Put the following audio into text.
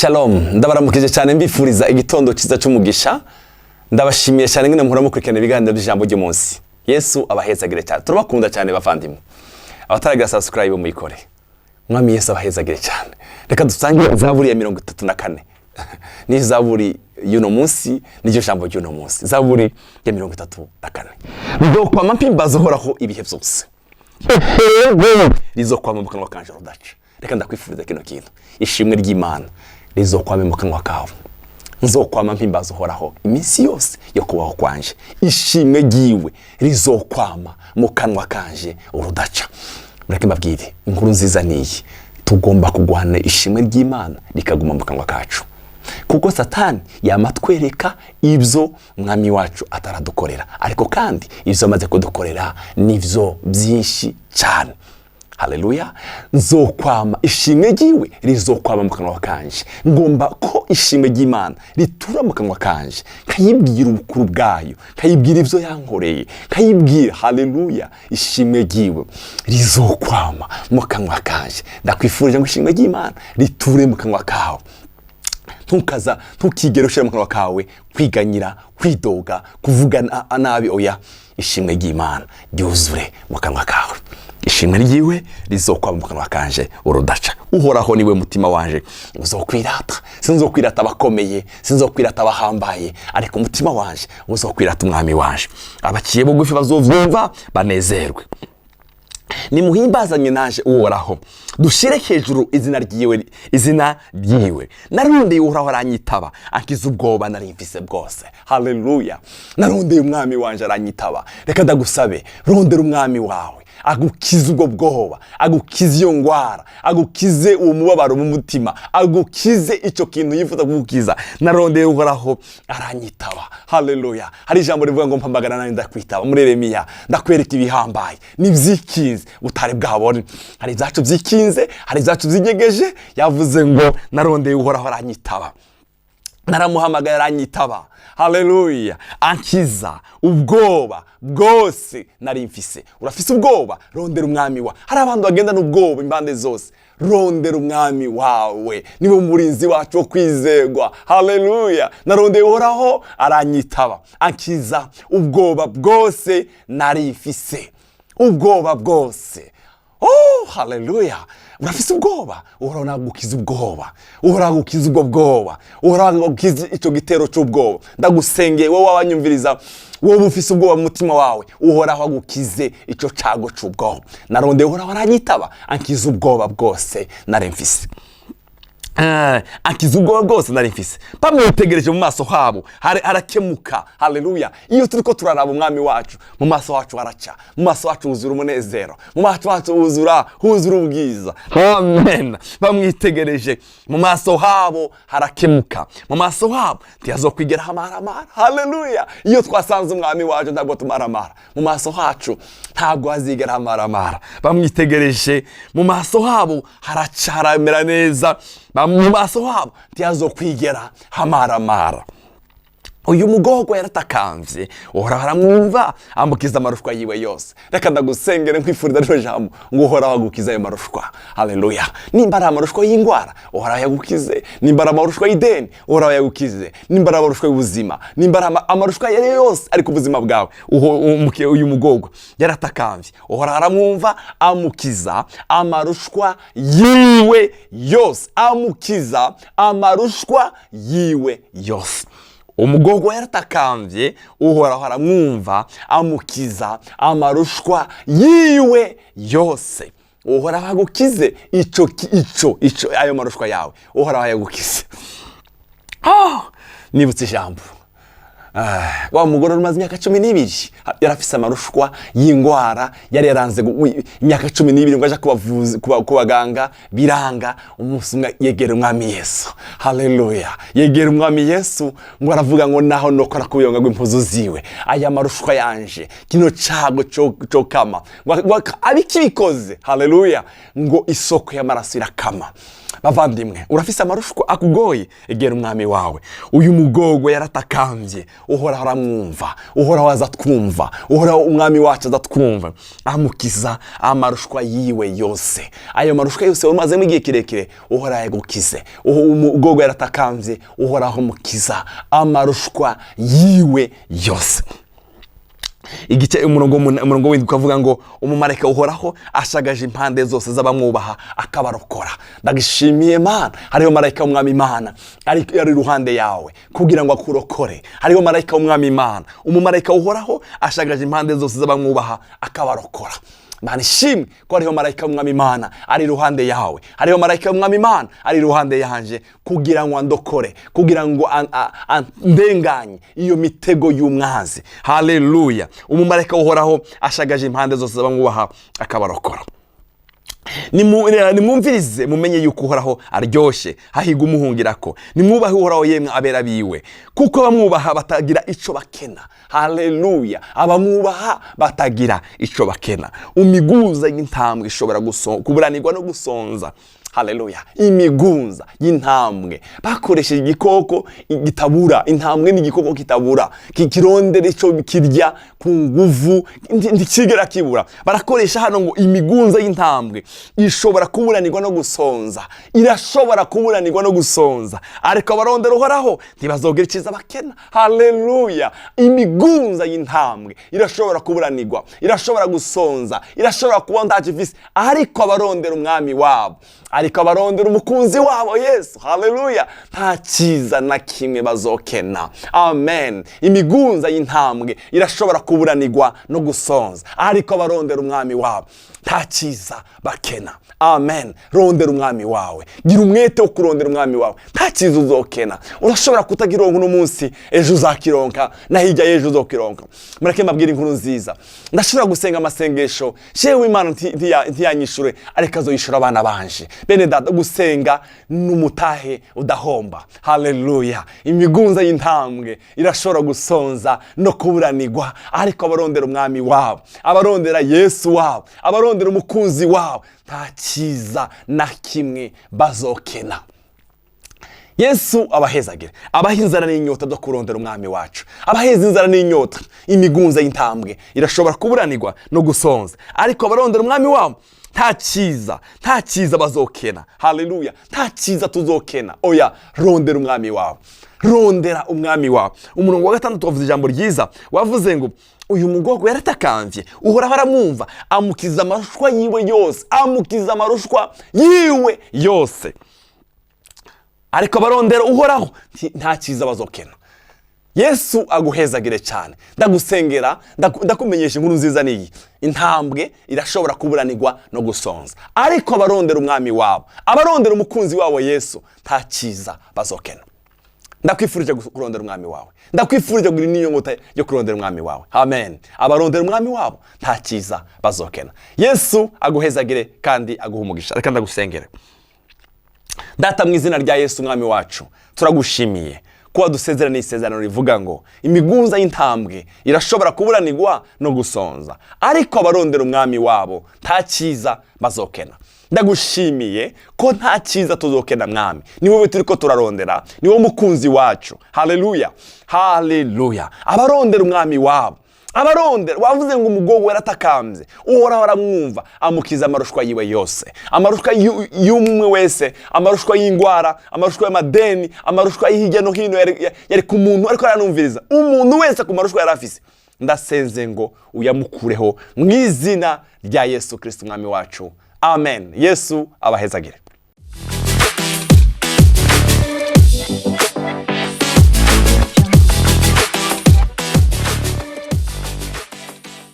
Shalom, ndabaramukije cyane, mbifuriza igitondo cyiza cy'umugisha. Ndabashimiye cyane ngene muhora mukurikirana ibiganiro by'ijambo ry'umunsi. Yesu abahezagire cyane. Turabakunda cyane, bavandimwe. Abataragira subscribe, muyikore. Mwami Yesu abahezagire cyane. Reka dusangire Zaburi ya 34. Ni zaburi y'uno munsi, niryo jambo ry'uno munsi. Zaburi ya 34. Ndokwama mpimbaza Uhoraho ibihe byose, rizokwama mu kanwa kanje rudaca. Reka ndakwifuriza kino kintu: ishimwe ry'Imana rizokwame mu kanwa kawe. Nzokwama mpimbaza Uhoraho iminsi yose yo kubaho kwanje, ishimwe ryiwe rizokwama mu kanwa kanje urudaca. Mureke mbabwire, inkuru nziza niyi: tugomba kugwana ishimwe ry'Imana rikaguma mu kanwa kacu, kuko Satani yamatwereka ibyo Mwami wacu ataradukorera, ariko kandi ibyo amaze kudukorera nibyo byinshi cyane. Haleluya! Nzokwama, ishimwe ryiwe rizokwama mu kanwa kanje. Ngomba ko ishimwe ry'Imana ritura mu kanwa kanje, nkayibwira ubukuru bwayo, nkayibwira ibyo yankoreye, nkayibwira. Haleluya! Ishimwe ryiwe rizokwama mu kanwa kanje. Ndakwifurije ngo ishimwe ry'Imana riture mu kanwa kawe. Ntukaza, ntukigere ushyira mu kanwa kawe kwiganyira, kwidoga, kuvuga nabi. Oya, ishimwe ry'Imana ryuzure mu kanwa kawe. Ishimwe ryiwe rizokwama mu kanwa kanje urudaca. Uhoraho niwe mutima wanje uzokwirata. Sinzokwirata abakomeye, sinzokwirata abahambaye, ariko umutima wanje uzokwirata Umwami wanje. Abaciye bugufi bazovyumva banezerwe. Nimuhimbazanye naje Uhoraho, dushire hejuru izina ryiwe, izina ryiwe. Narondeye Uhoraho, aranyitaba, ankiza ubwoba nari mfise bwose. Haleluya! Narondeye Umwami wanje, aranyitaba. Reka ndagusabe, rondera Umwami wawe agukize ubwo bwoba, agukize iyo ngwara, agukize uwo mubabaro mu mutima, agukize icyo kintu yifuza kugukiza. Narondeye Uhoraho, aranyitaba. Haleluya! Hari ijambo rivuga ngo: "Mpamagara, nanjye ndakwitaba." Muri Yeremiya: "Ndakwereka ibihambaye n'ibyikinze utari bwabone." Hari ibyacu byikinze, hari ibyacu byinyegeje. Yavuze ngo: "Narondeye Uhoraho, aranyitaba, naramuhamagaye, aranyitaba." Haleluya! Ankiza ubwoba bwose nari mfise. Urafise ubwoba? Rondera Umwami wa. Hari abantu bagendana ubwoba impande zose. Rondera Umwami wawe, niwe murinzi wacu wo kwizegwa. Haleluya! Narondeye Uhoraho, aranyitaba, ankiza ubwoba bwose nari mfise, ubwoba bwose. Oh, haleluya! Urafise ubwoba? Uhoraho nagukiza ubwoba. Uhoraho agukiza ubwo bwoba. Uhoraho agukiza icyo gitero cy'ubwoba. Ndagusengeye, wowe wabanyumviriza, wowe ufise ubwoba mu mutima wawe, Uhoraho agukize icyo cago c'ubwoba. Narondeye Uhoraho, aranyitaba, ankiza ubwoba bwose nari mfise. Ankiza ubwoba bwose nari mfise. Bamwitegereje mu maso habo harakemuka. Haleluya! Iyo turiko turaraba Umwami wacu, mu maso hacu haraca, mu maso hacu huzura umunezero, mu maso hacu huzura ubwiza. Amen! Bamwitegereje mu maso habo harakemuka, mu maso habo ntihazokwigera hamaramara. Haleluya! Iyo twasanze Umwami wacu, ntabwo tumaramara. Mu maso hacu ntabwo hazigera hamaramara. Bamwitegereje mu maso habo haraca, haramera neza. Mu maso habo ntihazokwigera hamaramara. Uyu mugorwa yaratakambye, Uhoraho aramwumva, amukiza amarushwa yiwe yose. Reka ndagusengere, nkwifuriza rino jambo ngo Uhoraho agukize ayo marushwa. Haleluya! Nimba ari amarushwa y'indwara, Uhoraho yagukize. Nimba ari amarushwa y'ideni, Uhoraho yagukize. Nimba ari amarushwa y'ubuzima, nimba ari amarushwa ayo ari yo yose ari ku buzima bwawe, uyu mugorwa yaratakambye, Uhoraho aramwumva, amukiza amarushwa yiwe yose, amukiza amarushwa yiwe yose. Umugorwa yaratakambye, Uhoraho aramwumva, amukiza amarushwa yiwe yose. Uhoraho agukize ico ico ayo marushwa yawe, Uhoraho yagukize. Oh, nibutse ijambo. Wa mugore umaze imyaka 12 yari afise amarushwa y'indwara, yari yaranze imyaka 12 ngo aje kubavuzi, ku baganga biranga. Umunsi umwe yegera Umwami Yesu. Haleluya! Yegera Umwami Yesu, ngo aravuga ngo: "Naho nokora ku buyonga bw'impuzu ziwe, aya marushwa yanje, kino cago cokama." Ngo abikibikoze, haleluya, ngo isoko y'amaraso irakama. Bavandimwe, urafise amarushwa akugoye, egera umwami wawe. Uyu mugogwe yaratakambye, Uhoraho aramwumva. Uhoraho aza twumva, Uhoraho umwami wacu aza twumva, amukiza amarushwa yiwe yose. Ayo marushwa yose umazemo igihe kirekire, Uhoraho yagukize. Umugogwe yaratakambye, Uhoraho amukiza amarushwa yiwe yose. Igice umurongo w'indwi ukavuga ngo umumarayika Uhoraho ashagaje impande zose z'abamwubaha, akabarokora. Ndagishimiye Mana, hariho marayika w'umwami Imana ari iruhande yawe kugira ngo akurokore. Hariho marayika w'umwami Imana. Umumarayika Uhoraho ashagaje impande zose z'abamwubaha, akabarokora. Mana ishimwe ko hariho marayika w'umwami Imana ari iruhande yawe, hariho marayika w'umwami Imana ari iruhande yanje kugira ngo andokore, kugira ngo andenganye iyo mitego y'umwanzi. Haleluya! Umumarayika Uhoraho ashagaje impande zose z'abamwubaha, akabarokora. Nimwumvirize mumenye yuko Uhoraho aryoshye, hahigwa umuhungirako. Nimwubahe Uhoraho, yemwe abera biwe, kuko abamwubaha batagira ico bakena. Haleluya! Abamwubaha batagira ico bakena. Imiguza y'intambwe ishobora kuburanirwa no gusonza. Haleluya! Imigunza y'intambwe, bakoresheje igikoko gitabura. Intambwe ni igikoko kitabura, kirondera ico kirya ku nguvu, ntikigera kibura. Barakoresha hano ngo imigunza y'intambwe ishobora kuburanirwa no gusonza, irashobora kuburanirwa no gusonza, ariko abarondera Uhoraho ntibazogira iciza bakena. Haleluya! Imigunza y'intambwe irashobora kuburanirwa, irashobora gusonza, irashobora kuba ntacyo ifise, ariko abarondera umwami wabo, ariko abarondera umukunzi wabo Yesu, haleluya, nta cyiza na kimwe bazokena. Amen. Imigunza y'intambwe irashobora kuburanirwa no gusonza, ariko abarondera umwami wabo nta cyiza bakena. Amen. Rondera umwami wawe, gira umwete wo kurondera umwami wawe, nta cyiza uzokena. Urashobora kutagironka uno munsi, ejo uzakironka, na hirya y'ejo uzokironka. Mureke mbabwire inkuru nziza. Ndashobora gusenga amasengesho shewe Imana ntiyanyishure, ariko azoyishura abana banje. Bene data, gusenga n'umutahe udahomba. Haleluya! Imigunza y'intambwe irashobora gusonza no kuburanirwa, ariko abarondera umwami wabo, abarondera Yesu wabo, abarondera umukunzi wabo, nta cyiza na kimwe bazokena. Yesu abahezagire, abaha inzara n'inyota byo kurondera umwami wacu, abaheza inzara n'inyota. Imigunza y'intambwe irashobora kuburanirwa no gusonza, ariko abarondera umwami wabo nta cyiza bazokena. Haleluya! Nta cyiza tuzokena, oya. Rondera umwami wawe, rondera umwami wawe. Umurongo wa gatandatu wavuze ijambo ryiza, wavuze ngo uyu mugogwe yaratakambye, Uhoraho aramwumva, amukiza amarushwa yiwe yose, amukiza amarushwa yiwe yose. Ariko abarondera Uhoraho nta cyiza bazokena. Yesu aguhezagire cyane. Ndagusengera, ndakumenyesha inkuru nziza niyi: intambwe irashobora kuburanirwa no gusonza, ariko abarondera umwami wabo, abarondera umukunzi wabo Yesu, nta cyiza bazokena. Ndakwifurije kurondera umwami wawe, ndakwifurije kugira n'inyota yo kurondera umwami wawe. Amen. Abarondera umwami wabo nta cyiza bazokena. Yesu aguhezagire kandi aguhe umugisha. Reka ndagusengere. Data, mu izina rya Yesu umwami wacu, turagushimiye kuba dusezerana isezerano rivuga ngo imigunza y'intambwe irashobora kuburanirwa no gusonza, ariko abarondera umwami wabo nta cyiza bazokena. Ndagushimiye ko nta cyiza tuzokena. Mwami, ni wowe turi ko turarondera, ni wowe mukunzi wacu. Haleluya, haleluya! Abarondera umwami wabo, abarondera, wavuze ngo umugogwe yaratakambye, Uhoraho aramwumva, amukiza amarushwa yiwe yose. Amarushwa y'umwe wese, amarushwa y'indwara, amarushwa y'amadeni, amarushwa hirya no hino yari ku muntu ariko aranumviriza, umuntu wese ku marushwa yari afise, ndasenze ngo uyamukureho mu izina rya Yesu Kirisito umwami wacu. Amen. Yesu abahezagire.